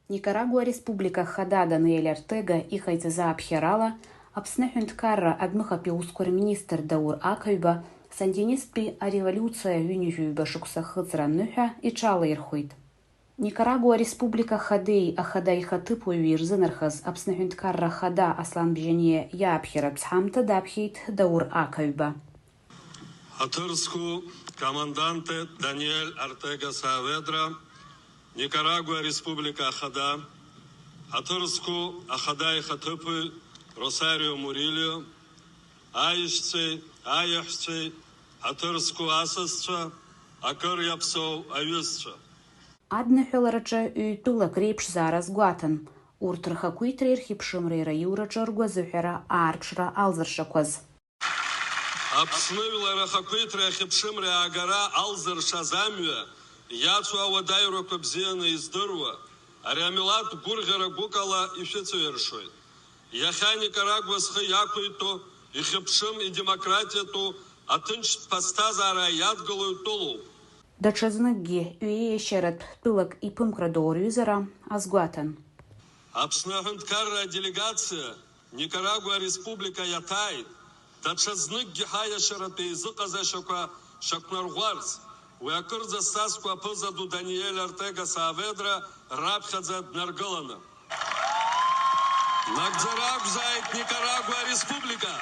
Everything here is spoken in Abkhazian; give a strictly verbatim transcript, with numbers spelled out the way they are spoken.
Никарагуа Республика Ахада Даниель Артега иҟаиҵаз ааԥхьарала, Аԥсны аҳәынҭқарра адәныҟатәи аусқәа рминистр Даур Ақаҩба сандинисттәи ареволиуциа ҩынҩажәи ҩба шықәса ахыҵра аныҳәа иҽалаирхәеит. Никарагуа Республика Ахадеи Ахада ихаҭыԥуаҩи ирзынархаз Аԥсны аҳәынҭқарра Ахада Аслан Бжьаниа иааԥхьаратә ҳамҭа даԥхьеит Даур Ақаҩба. Ҳаҭыр зқәу Команданте Даниель Артега Сааведра, Никарагуа Республика Ахада, ҳаҭыр зқәу Ахада ихаҭыԥуаҩ Росарио Мурилио, аишьцәеи аиаҳәшьцәеи, ҳаҭыр зқәу асасцәа, акыр иаԥсоу аҩызцәа. Адныҳәалараҿы ҩ-тәылак реиԥшзаара азгәаҭан, урҭ рхақәиҭреи рхьыԥшымреи раиураҿы ргәазыҳәара аарԥшра алзыршақәаз. Аԥсны жәлар рхақәиҭреи ахьыԥшымреи аагара алзыршаз амҩа иацу ауадаҩрақәа бзианы издыруа, ари амилаҭ гәырӷьара гәыкала ишәыцәаиршоит. Иахьа Никарагуа зхы иақәиҭу, ихьыԥшым идемократиатәу, аҭынчтә ԥсҭазаара иадгылоу тәылоуп. Даҽазныкгьы ҩеиешьаратә тәылак иԥымкраду рҩызара азгәаҭан. Аԥсны аҳәынҭқарра аделегациа Никарагуа Республика иаҭааит, даҽазныкгьы ҳаиашьаратә еизыҟазашьақәа шьақәнарӷәӷәарц, уи акырӡа зҵазкуа аԥыза ду Даниель Артега Сааведра раԥхьаӡа днаргыланы. Нагӡара ақәзааит Никарагуа Республика!